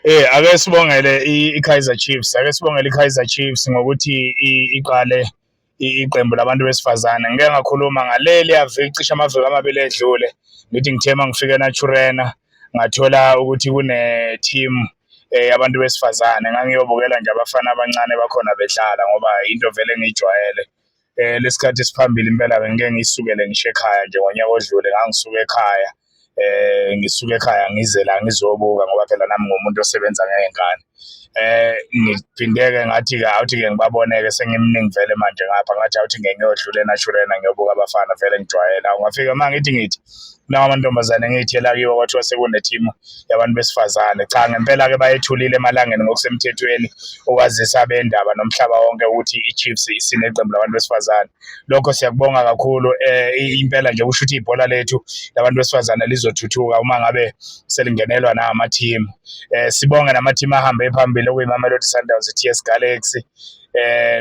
Ake sibongele i-Kaizer Chiefs, ake sibongele i-Kaizer Chiefs ngokuthi iqale iqembu labantu besifazane. Ngike ngakhuluma ngaleliya viki, cishe amaviki 2 edlule, ngithi ngithe uma ngifika eNaturena ngathola ukuthi kune-team yabantu besifazane. Ngangiyobukela nje abafana abancane bakhona bedlala ngoba into vele engiyijwayele. Lesikhathi esiphambili impela bengike ngiyisukele ngisho ekhaya nje ngonyaka odlule ngangisuka ekhaya, ngisuka ekhaya ngize la ngizobuka ngoba phela nami ngiwumuntu osebenza ngey'ngane. Ngiphinde-ke ngathi-ke awuthi-ke ngibabone-ke sengimningi vele manje ngapha, ngathi awuthi ngeke ngiyodlula eNaturena ngiyobuka abafana vele ngijwayele. Awu ngafika uma ngithi ngithi nawa amantombazane ngiyithela kiwo kwathiwa sekune-team yabantu besifazane. Cha, ngempela-ke bayethulile emalangeni ngokusemthethweni ukwazisa abendaba nomhlaba wonke ukuthi i-Chiefs isineqembu labantu besifazane. Lokho siyakubonga kakhulu, impela nje kusho ukuthi ibhola lethu labantu besifazane lizothuthuka uma ngabe selingenelwa nama-team. Sibonge nama-team ahambe phambili okuyi-Mamelodi Sundowns, i-TS Galaxy,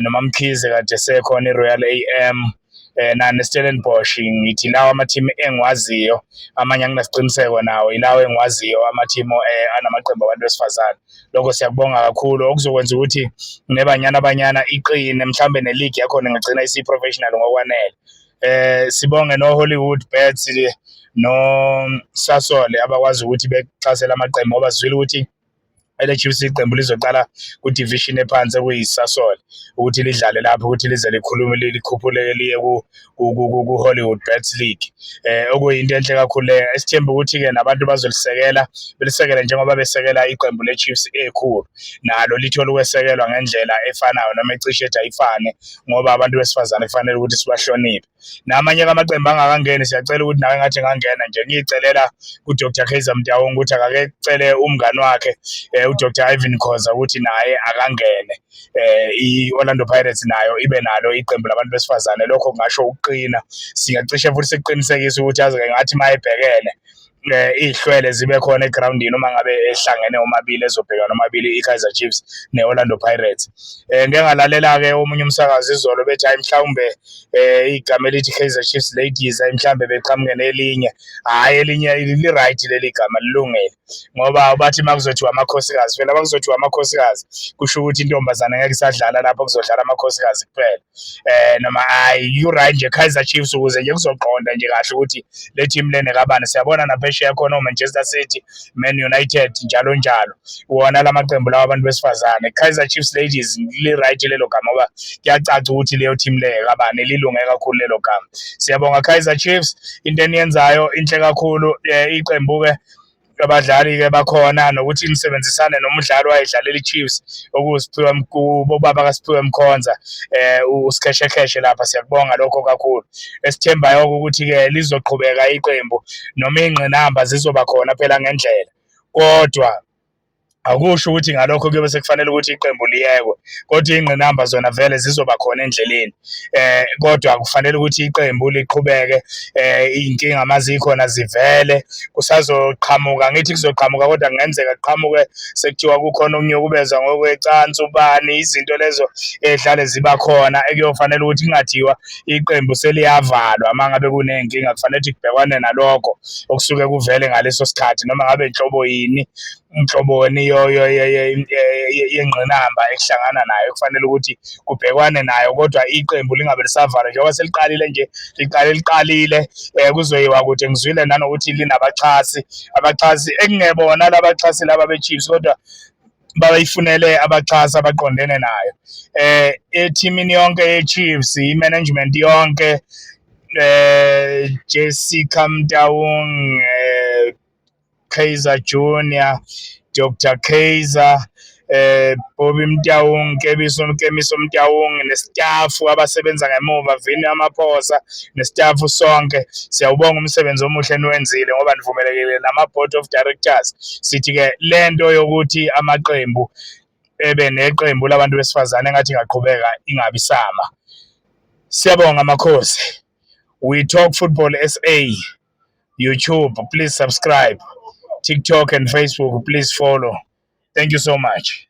noMamkhize kade sekhona, i-Royal AM, neStellenbosch. Ngithi lawa ama-team engiwaziyo, amanye anginasiqiniseko nawo, ilawa engiwaziyo ama-team anamaqembu abantu besifazane. Lokho siyakubonga kakhulu, okuzokwenza ukuthi neBanyana Banyana iqine, mhlawumbe ne-league yakhona ingagcina isi-professional ngokwanele. Sibonge no-Hollywood Bets no Sasol abakwazi ukuthi bexhase lamaqembu, ngoba sizwile ukuthi ele-Chiefs iqembu lizoqala ku-division ephansi okuyi-Sasol, ukuthi lidlale lapho ukuthi lize likhulume likhuphuleke liye ku-Hollywood Bets League, okuyinto enhle kakhulu leyo. Esithemba ukuthi-ke nabantu bazolisekela, belisekele njengoba besekela iqembu le-Chiefs ekhulu, nalo lithole ukwesekelwa ngendlela efanayo noma ecishe ethi ayifane, ngoba abantu besifazane kufanele ukuthi sibahloniphe. Namanye-ke amaqembu angakangeni, siyacela ukuthi nawe engathi engangena nje. Ngiyicelela ku-Dr Kaizer Motaung ukuthi akake cele umngani wakhe, u-Dr Irvin Khoza, ukuthi naye akangene, i-Orlando Pirates nayo ibe nalo iqembu labantu besifazane. Lokho kungasho ukuqina. Singacishe futhi sikuqinisekise ukuthi aze ngathi uma ebhekene iy'hlwele zibe khona egrawundini uma ngabe ehlangene omabili, ezobhekana omabili i-Kaizer Chiefs ne-Orlando Pirates. Ngike ngalalela-ke omunye umsakazo izolo bethi hhayi, mhlawumbe igama elithi Kaizer Chiefs Ladies, hhayi, mhlawumbe beqhamuke nelinye. Hhayi, elinye li-right leli gama, lilungile, ngoba bathi uma kuzothiwa amakhosikazi, phela uma kuzothiwa amakhosikazi kusho ukuthi intombazane ngeke isadlala lapho, kuzodlala amakhosikazi kuphela. Noma hhayi, you-right nje Kaizer Chiefs, ukuze nje kuzoqonda nje kahle ukuthi le team lena kabani. Siyabona naphesheya khona o-Manchester City, Man United, njalo njalo, wona la maqembu lawa abantu besifazane. Kaizer Chiefs Ladies li-right lelo gama, ngoba kuyacaca ukuthi leyo team leyo kabani, lilunge kakhulu lelo gama. Siyabonga Kaizer Chiefs, into eniyenzayo inhle kakhulu. Iqembu-ke, abadlali-ke bakhona, nokuthi nisebenzisane nomdlali owayedlalela i-Chiefs okuwuSiphiwe, ubaba kaSiphiwe Mkhonza, uSkheshekheshe lapha, siyakubonga lokho kakhulu. Esithembayo ukuthi-ke lizoqhubeka iqembu noma iy'ngqinamba zizoba khona phela ngendlela, kodwa akusho ukuthi ngalokho kuyobe sekufanele ukuthi iqembu liyekwe, kodwa iy'ngqinamba zona vele zizoba khona endleleni, kodwa kufanele ukuthi iqembu liqhubeke. Iy'nkinga uma zikhona zivele, kusazoqhamuka, ngithi kuzoqhamuka, kodwa kungenzeka kuqhamuke sekuthiwa kukhona okunyukubeza ngokwecansi ubani, izinto lezo ey'hlale ziba khona, ekuyofanele ukuthi kungathiwa iqembu seliyavalwa uma ngabe kuney'nkinga. Kufanele ukuthi kubhekwane nalokho okusuke kuvele ngaleso sikhathi, noma ngabe nhlobo yini, inhloboni yengqinamba ekuhlangana nayo, kufanele ukuthi kubhekwane nayo, kodwa iqembu lingabe lisavalwa njengoba seliqalile nje, liqale liqalile, kuzoyiwa kude. Ngizwile nanokuthi linabaxhasi, abaxhasi ekungebona labaxhasi laba be-Chiefs, kodwa bayifunele abaxhasi abaqondene nayo. Ethimini yonke ye-Chiefs, i-management yonke, Jessica Motaung, Kaizer Junior, Dr Kaizer, Bobby Motaung, Kebiso Kemiso Motaung, nestafu abasebenza ngemuva, Vini Amaphosa nestafu sonke, siyawubonga umsebenzi omuhle eniwenzile, ngoba nivumelekile nama board of directors. Sithi ke lento yokuthi amaqembu ebe neqembu labantu besifazane engathi ingaqhubeka, ingabi sama. Siyabonga makhosi. We Talk Football SA, YouTube, please subscribe, TikTok and Facebook, please follow. Thank you so much.